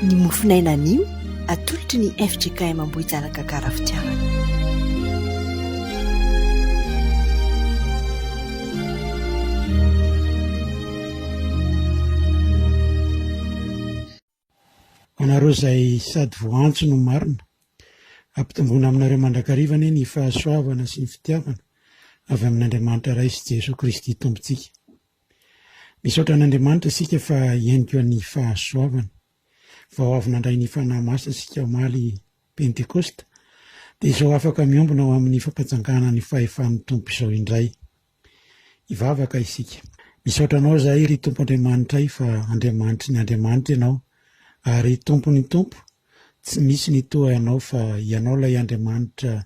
Ny mofonaina anio atolotry ny fjkm Ambohijanaka Gara Fitiavana. Ho anareo izay sady voaantso no marina, ampitomboina aminareo mandrakariva anie ny fahasoavana sy ny fitiavana avy amin'Andriamanitra Ray sy Jesoa Kristy Tompontsika. Misaotra an'Andriamanitra isika fa henoko ny fahasoavany. Vao avy nandray ny Fanahy Masina isika omaly Pentekosta, dia izao afaka miombona ho amin'ny fampanjangana ny fahefan'ny Tompo izao indray. Hivavaka isika. Misaotra Anao izahay ry Tompo Andriamanitray fa Andriamanitry ny andriamanitra Ianao ary Tompon'ny tompo, tsy misy ny toa Anao fa Ianao ilay Andriamanitra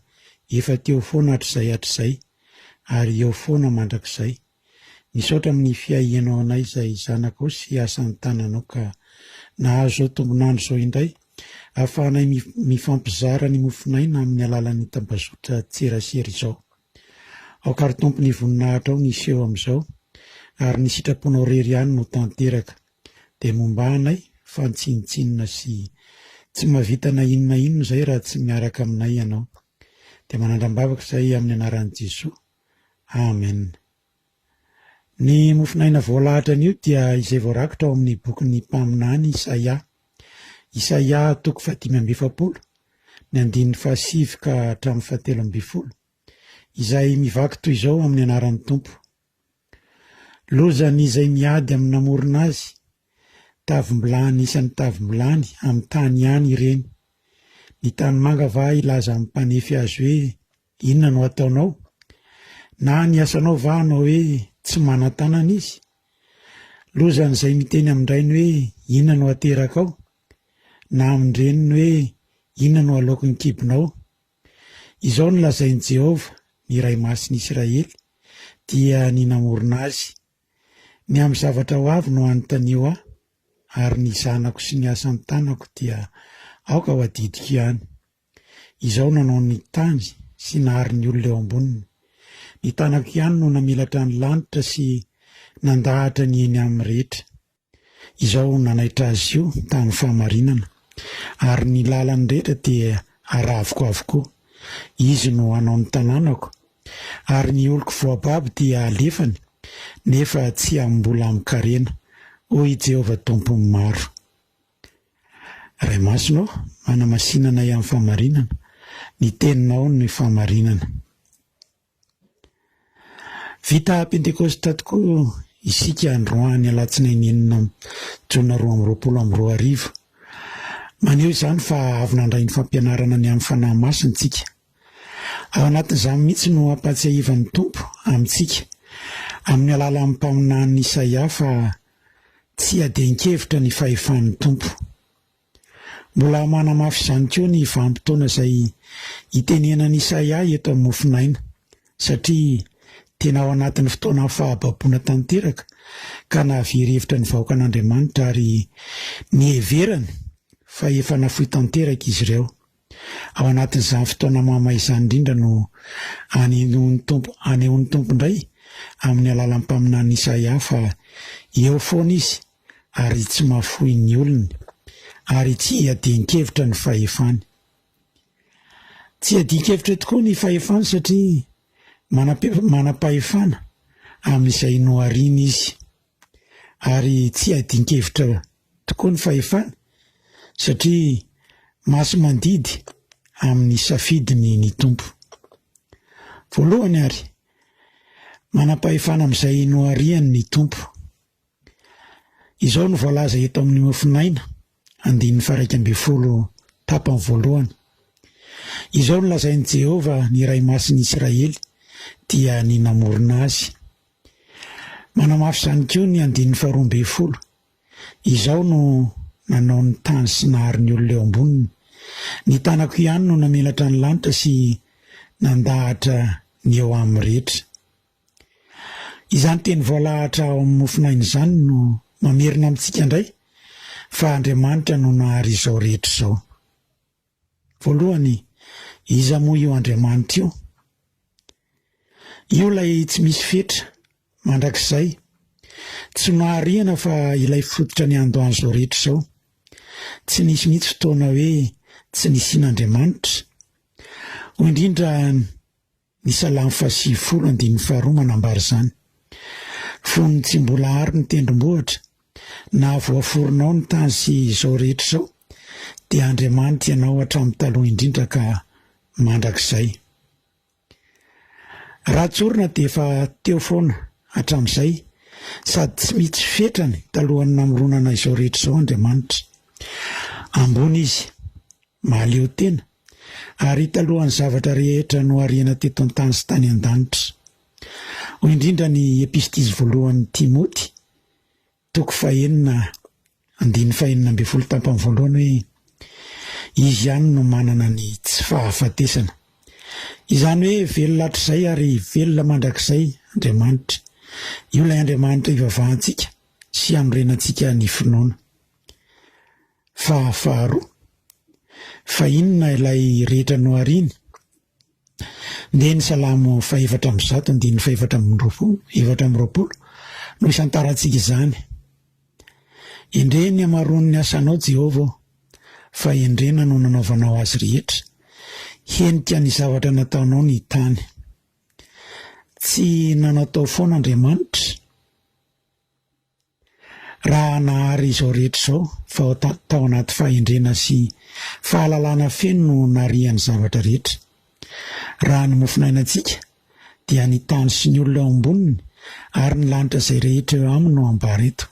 efa teo foana hatrizay hatrizay ary eo foana mandrakizay. Misaotra amin'ny fiahianao anay izay zanakao sy asan'ny tananao ka nahazo izao tombon'andro izao indray ahafahanay mifampizara ny mofon'aina amin'ny alalan'ny tambazotra tserasera izao. Aoka ry Tompo ny voninahitrao ny hiseho amin'izao ary ny sitraponao irery ihany no tanteraka. Dia momba anay fa ny tsinontsinona sy tsy mahavita na inona inona izay raha tsy miaraka aminay Ianao. Dia manandram-bavaka izay amin'ny anaran'i Jesoa. Amen. Ny mofon'aina voalahatra anio dia izay voarakitra ao amin'ny bokin'ny mpaminany Isaia. Isaia toko fahadimy amby efapolo, ny andininy fahasivy ka hatramin'ny fahatelo ambin'ny folo, izay mivaky toy izao amin'ny anaran'ny Tompo. Lozan'izay miady amin'ny namorona azy, tavim-bilany isan'ny tavim-bilany amin'ny tany ihany ireny. Ny tanimanga va hilaza amin'ny mpanefy azy hoe Inona no ataonao? Na ny asanao va hanao hoe tsy manan-tanana izy? Lozan'izay miteny amin-drainy hoe inona no aterakao? Na amin-dreniny hoe inona no aloaky ny kibonao? Izao no lazain'i Jehovah, ny Iray Masin'ny Isiraely, dia ny namorona azy, Ny amin'ny zavatra ho avy no anontanio ahy, ary ny zanako sy ny asan'ny tanako dia aoka ho adidiko ihany. Izaho nanao ny tany sy nahary ny olona eo amboniny. Ny tanako ihany no namelatra ny lanitra sy nandahatra ny eny aminy rehetra. Izaho nanaitra azy io tamin'ny fahamarinana, ary ny lalany rehetra dia haravoko avokoa. Izy no hanao ny tanànako, ary ny oloko voababo dia halefany, nefa tsy amim-bola amin-karena, hoy i Jehovah Tompon'ny maro. Ray Masina ô, manamasina anay amin'ny fahamarinana, ny Teninao no fahamarinana. Vita Pentekosta tokoa isika androany alatsinainy 6 jona 2022. Maneho izany fa avy nandray ny fampianarana ny amin'ny Fanahy Masina isika. Ao anatin'izany mihitsy no ampahatsiahivan'ny Tompo amintsika amin'ny alalan'ny mpaminany Isaia fa Tsy iadian-kevitra ny fahefan'ny Tompo. Mbola manamafy izany koa ny vanim-potoana izay itenenan'i Isaia eto amin'ny mofon'aina, satria tena ao anatin'ny fotoanan'ny fahababoana tanteraka ka nahavery hevitra ny vahoakan'Andriamanitra ary niheverany fa efa nafoy tanteraka izy ireo. Ao anatin'izany fotoana mahamay izany indrindra no anehoan'ny Tompo anehoan'ny Tompo indray amin'ny alalan'ny mpaminany Isaia fa eo foana Izy ary tsy mahafoy ny olony ary tsy iadian-kevitra ny fahefany. Tsy iadian-kevitra tokoa ny fahefany satria manam-pahefana amin'izay nohariany Izy. Ary tsy iadian-kevitra tokoa ny fahefany satria masi-mandidy amin'ny safidiny ny Tompo. Voalohany ary, manam-pahefana amin'izay nohariany ny Tompo. Izao no voalaza eto amin'ny Mofonaina, andininy faha-11 tapany voalohany, Izao no lazain'i Jehovah, ny Iray Masin'ny Isiraely, dia ny namorona azy. Manamafy izany koa ny andininy faharoa ambin'ny folo, Izaho no nanao ny tany sy nahary ny olona eo amboniny. Ny tanako ihany no namelatra ny lanitra sy nandahatra ny eo aminy rehetra. Izany teny voalahatra ao amin'ny mofonaina izany no mamerina amintsika indray fa Andriamanitra no nahary izao rehetra izao. Voalohany, iza moa io Andriamanitra io? Io ilay tsy misy fetra, mandrakizay, tsy nohariana fa ilay fototra niandohan'izao rehetra izao. Tsy nisy mihitsy fotoana hoe tsy nisian'Andriamanitra. Hoy indrindra ny Salamo faha-90 andininy faharoa manambara izany. Fony tsy mbola ary ny tendrombohitra, na voaforonao ny tany sy izao rehetra izao, dia Andriamanitra Ianao hatramin'ny taloha indrindra ka mandrakizay. Raha tsorina dia efa teo foana hatramin'izay sady tsy mitsy fetrany talohan'ny namoronana izao rehetra izao Andriamanitra. Ambony Izy, mahaleo tena, ary talohan'ny zavatra rehetra nohariana teto an-tany sy tany an-danitra. Hoy indrindra ny Epistizy voalohan'i Timoty, toko fahenina andininy fahenina ambin'ny folo tapany voalohany hoe Izy ihany no manana ny tsy fahafatesana. Izany hoe velona hatrizay ary velona mandrakizay Andriamanitra. Io ilay Andriamanitra ivavahantsika sy anorenantsika ny finoana. Fa faharoa, fa inona ilay rehetra nohariany? Ndeha ny Salamo fahefatra amby zato andininy fahefatra amby roapolo, 24 no isantarantsika izany. Endrey ny hamaroan'ny asanao, Jehovah ô, fa endrena no nanaovanao azy rehetra. Henika ny zavatra nataonao ny tany. Tsy nanaotao foana Andriamanitra raha nahary izao rehetra izao, fa tao anaty fahendrena sy fahalalana feno no nahariany zavatra rehetra. Raha ny mofonainantsika, dia ny tany sy ny olona eo amboniny ary ny lanitra izay rehetra eo aminy no ambara eto.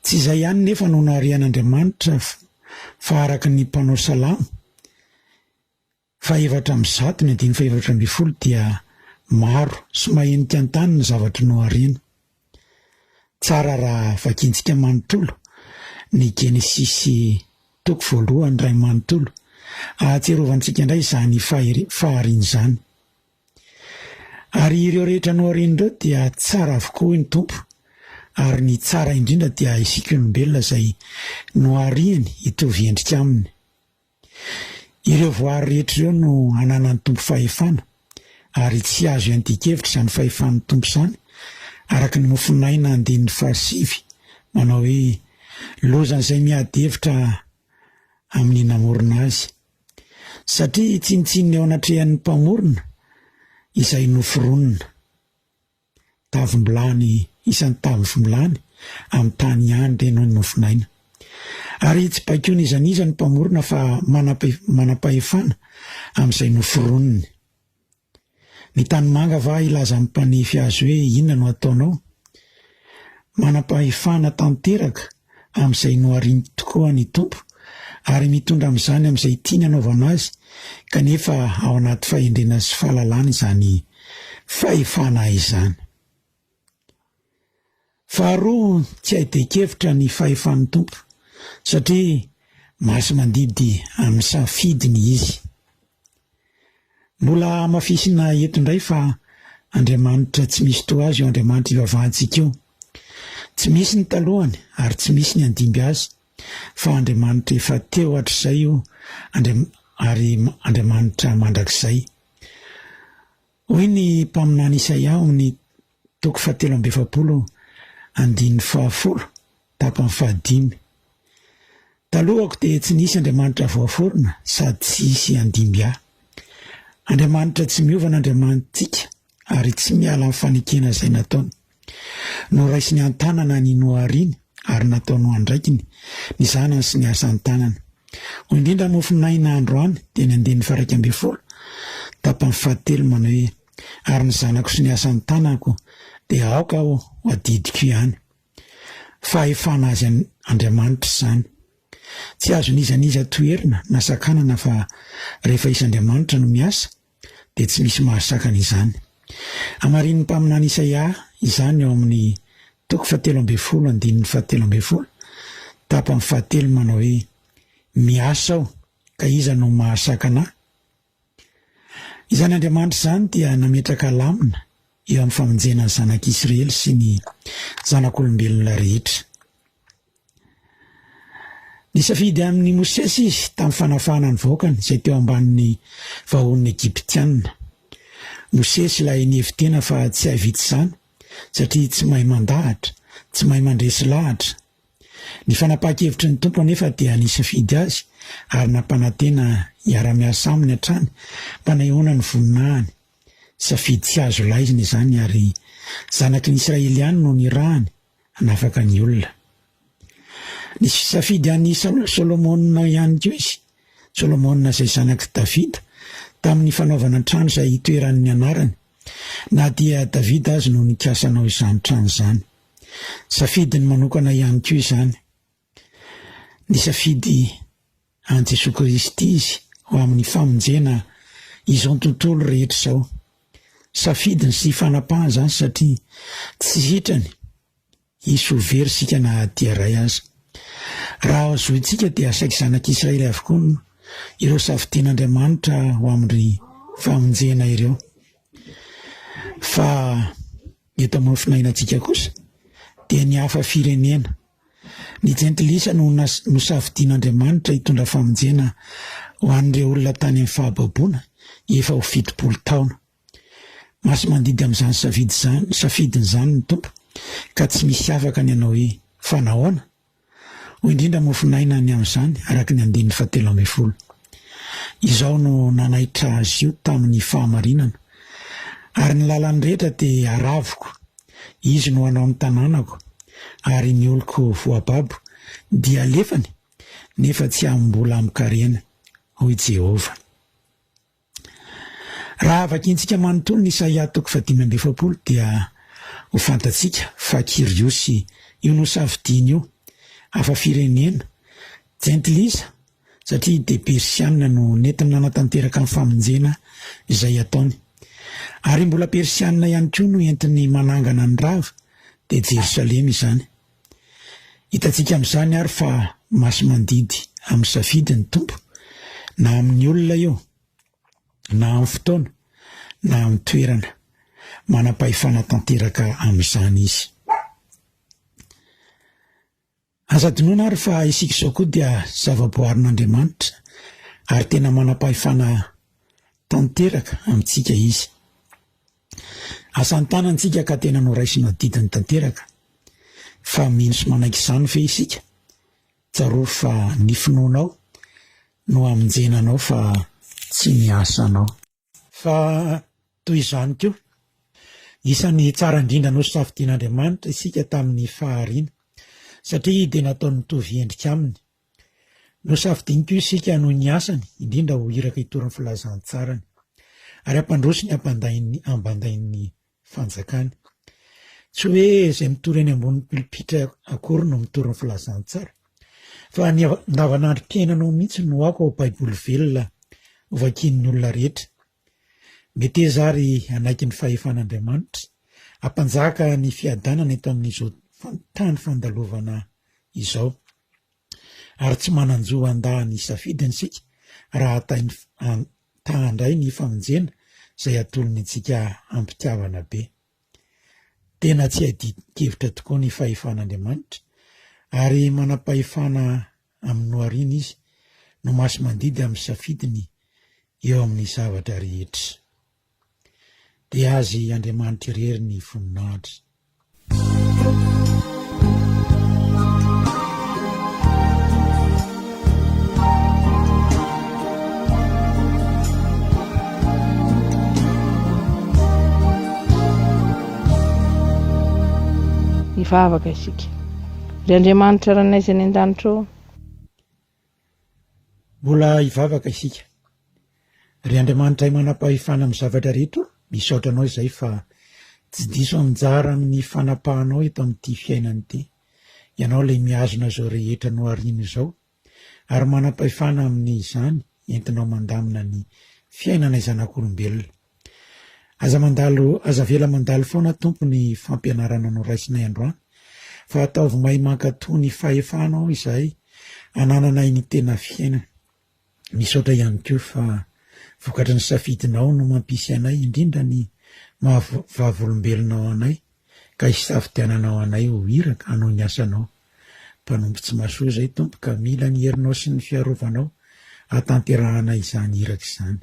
Tsy izay ihany nefa no naharian'Andriamanitra fa araka ny mpanao salamo faha-104 ny andininy faha-14 dia maro sy mahenika an-tany ny zavatra nohariana. Tsara raha vakintsika manontolo ny Genesisy toko voalohany iray manontolo, ahatsiarovantsika indray izany fahariana izany. Ary ireo rehetra nohariana ireo dia tsara avokoa hoy ny Tompo, ary ny tsara indrindra dia isika olombelona izay nohariany hitovy endrika aminy. Ireo voary rehetra ireo no ananan'ny Tompo fahefana, ary tsy azo iandian-kevitra izany fahefan'ny Tompo izany, araka ny mofonaina andininy fahasivy manao hoe, Lozan'izay miady hevitra amin'ny namorona azy. Satria tsinontsinona eo anatrehan'ny Mpamorona izay noforonina. Tavim-bilany isan'ny tavim-bilany amin'ny tany ihany re no nofonaina. Ary tsy baikoin'iza n'iza ny Mpamorona fa manam-pahefana amin'izay noforoniny. Ny tanimanga va hilaza amin'ny mpanefy azy hoe inona no ataonao? Manam-pahefana tanteraka amin'izay nohariny tokoa ny Tompo ary mitondra amin'izany amin'izay tiany hanaovana azy kanefa ao anaty fahendrena sy fahalalana izany fahefana izany. Faharoa, tsy aidian-kevitra ny fahefan'ny Tompo satria masi-mandidy amin'ny safidiny Izy. Mbola hamafisina eto indray fa Andriamanitra tsy misy toa Azy io Andriamanitra ivavahantsika io. Tsy misy ny talohany ary tsy misy ny handimby Azy fa Andriamanitra efa teo hatrizay io ary Andriamanitra mandrakizay. Hoy ny mpaminany Isaia ao amin'ny toko fahatelo amby efapolo andininy fahafolo, tapany fahadimy, Talohako dia tsy nisy Andriamanitra voaforona sady tsy hisy handimby ahy. Andriamanitra tsy miova ny Andriamanitsika ary tsy miala amin'ny fanekena izay nataony. Noraisiny an-tanana ny nohariany ary nataony ho andraikiny ny zanany sy ny asan-tanany. Hoy indrindra ny mofonaina androany dia ny andininy faha-11 tapany fahatelo manao hoe, Ary ny zanako sy ny asan-tanako dia aoka ho adidiko ihany. Fahefana azy an Andriamanitra izany. Tsy azon'iza n'iza toherina na sakanana fa rehefa izy Andriamanitra no miasa dia tsy misy mahasakana izany. Hamarinin'ny mpaminany Isaia izany ao amin'ny toko fahatelo ambin'ny folo andininy fahatelo ambin'ny folo tapany fahatelo manao hoe, Miasa aho ka iza no mahasakana ahy? Izany Andriamanitra izany dia nametraka lamina eo amin'ny famonjena ny zanak'Israely sy ny zanak'olombelona rehetra. Nisafidy amin'i Mosesy izy tamin'ny fanafahana ny vahoakany izay teo ambanin'ny vahoan'ny Egyptiana. Mosesy ilay nihevi-tena fa tsy hahavita izany satria tsy mahay mandahatra, tsy mahay mandresy lahatra. Ny fanapahan-kevitry ny Tompo anefa dia nisafidy azy ary nampanantena hiara-miasa aminy hatrany mba hanehoana ny voninahiny. Safidy tsy azo laizina izany ary zanaky ny Israely ihany no nirahany hanafaka ny olona. Nisafidy an'i Solomona ihany koa izy, Solomona izay zanak'i Davida, tamin'ny fanaovana trano izay hitoeran'ny anarany, na dia Davida aza no nikasa hanao izany trano izany. Safidiny manokana ihany koa izany. Nisafidy an'i Jesoa Kristy izy ho amin'ny famonjena izao tontolo rehetra izao. Safidiny sy fanapahany izany satria tsy sitrany hisy ho very isika na dia iray aza. Raha zohintsika dia saiky zanak'Israely avokoa ireo safidian'Andriamanitra ho amin'ny famonjena ireo. Fa eto amin'ny finainantsika kosa dia ny hafa firenena, ny jentilisa no nosafidian'Andriamanitra hitondra famonjena ho an'ireo olona tany amin'ny fahababoana efa ho 70 taona. Masi-mandidy amin'izany safidy izany, safidiny izany ny Tompo, ka tsy misy afaka ny hanao hoe, Fa nahoana? Hoy indrindra mofon'aina ny amin'izany, araka ny andininy fahatelo ambin'ny folo. Izao no nanaitra azy io tamin'ny fahamarinana, Ary ny lalany rehetra dia haravoko, izy no hanao ny tanànako, ary ny oloko voababo dia halefany, nefa tsy amim-bola amin-karena, hoy Jehovah. Raha vakintsika manontolo ny Isaia toko faha-45 dia ho fantatsika fa Kyriosy io nosafidiany io, hafa firenena, jentilisa, satria dia Persiana no nentiny nanatanteraka ny famonjena izay ataony. Ary mbola Persiana ihany koa no entiny manangana ny rava, dia Jerosalema izany. Hitantsika amin'izany ary fa masi-mandidy amin'ny safidy ny Tompo, na amin'ny olona io, na amin'ny fotoana, na amin'ny toerana. Manam-pahefana tanteraka amin'izany Izy. Aza adinoina ary fa isika izao koa dia zavaboarin'Andriamanitra ary tena manam-pahefana tanteraka amintsika Izy. Asan-tanantsika ka tena noraisina adidiny tanteraka. Fa mino sy manaiky izany ve isika? Tsarovy fa ny finoanao no hamonjena anao fa tsy ny asanao. Fa toy izany koa, isan'ny tsara indrindra nosafidian'Andriamanitra isika tamin'ny fahariana, satria dia nataony mitovy endrika aminy. Nosafidiany koa isika noho ny asany, indrindra ho iraka hitory ny filazantsarany, ary hampandroso ny ambandain'ny fanjakany. Tsy hoe izay mitory eny ambony pilipitra akory no mitory ny filazantsara, fa ny andavanandrom-piainanao mihitsy no aoka ho Baiboly velona hovakian'ny olona rehetra. Meteza ary hanaiky ny fahefan'Andriamanitra, hampanjaka ny fiadanana eto amin'izao tany fandalovana izao. Ary tsy manan-jo handà ny safidiny isika raha ta handray ny famonjena izay atolony antsika am-pitiavana be. Tena tsy iadian-kevitra tokoa ny fahefan'Andriamanitra, ary manam-pahefana amin'ny nohariany Izy, no masi-mandidy amin'ny safidiny eo amin'ny zavatra rehetra. Dia Azy Andriamanitra irery ny voninahitra. Hivavaka isika. Ry Andriamanitra Ranay izay any an-danitra ô. Mbola hivavaka isika. Ry Andriamanitray manam-pahefana amin'ny zavatra rehetra ô, misaotra Anao izay fa tsy diso anjara amin'ny fanapahanao eto amin'ity fiainana ity. Ianao ilay mihazona izao rehetra nohariana izao ary manam-pahefana amin'izany entinao mandamina ny fiainanay zanak'olombelona. Aza mandalo, aza avela mandalo foana Tompo ny fampianarana noraisinay androany fa ataovy mahay mankatò ny fahefanao izahay hanananay ny tena fiainana. Misaotra ihany koa fa vokatry ny safidinao no mampisy anay indrindra ny maha vavolombelonao anay ka hisafidiananao anay ho iraka hanao ny asanao. Mpanompo tsy mahasoa izay Tompo ka mila ny herinao sy ny fiarovanao hahatanterahana izany iraka izany.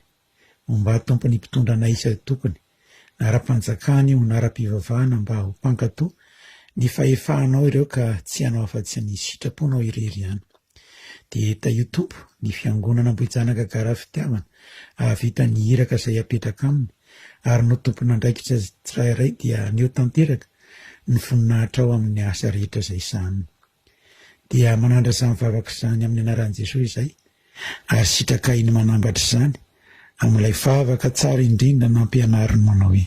Ombà Tompo ny mpitondra anay isan-tokony, na ara-panjakana io na ara-pivavahana mba ho mpankatò ny fahefanao ireo ka tsy hanao afa-tsy ny sitraponao irery ihany. Dia tahio Tompo ny Fiangonana Ambohijanaka Gara Fitiavana hahavita ny iraka izay apetraka aminy ary no tompon'andraikitra tsirairay dia haneho tanteraka ny voninahitrao amin'ny asa rehetra izay sahaniny. Dia manandra izany vavaka izany amin'ny anaran'i Jesoa izay ary sitrakay ny manambatra izany amin'ilay vavaka tsara indrindra nampianariny manao hoe.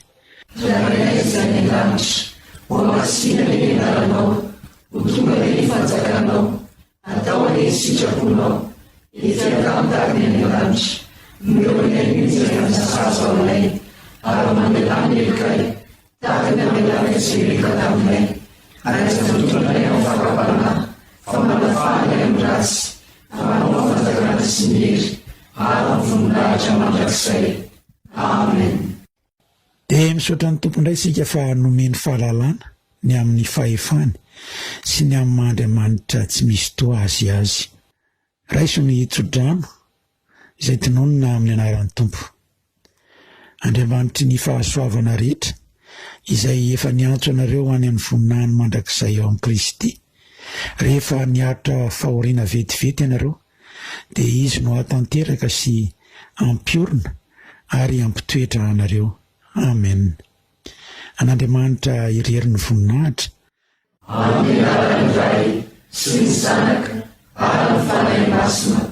Rainay izay any an-danitra, hohamasina anie ny anaranao, ho tonga anie ny fanjakanao, atao anie ny sitraponao, ety an-tany tahaka ny any an-danitra. Omeo anay anio izay hanina sahaza ho anay, ary mamelà ny helokay, Tahaka ny namelanay izay meloka taminay, ary aza mitondra anay amin'ny fakam-panahy, fa manafaha anay amin'ny ratsy, fa Anao ny fanjakana sy ny hery ary ny voninahitra mandrakizay. Amen. Dia misaotra ny Tompo indray isika fa nomeny fahalalana ny amin'ny fahefany sy ny amin'ny maha Andriamanitra tsy misy toa Azy Azy. Raiso ny tso-drano izay tononina amin'ny anaran'ny Tompo. Andriamanitry ny fahasoavana rehetra, izay efa niantso anareo ho any amin'ny voninahiny mandrakizay ao amin'i Kristy, rehefa niaritra fahoriana vetivety ianareo, dia Izy no hahatanteraka sy hampiorina ary hampitoetra anareo. Amen. An'Andriamanitra irery ny voninahitra, Amin'ny anaran'ny Ray sy ny Zanaka ary ny Fanahy Masina.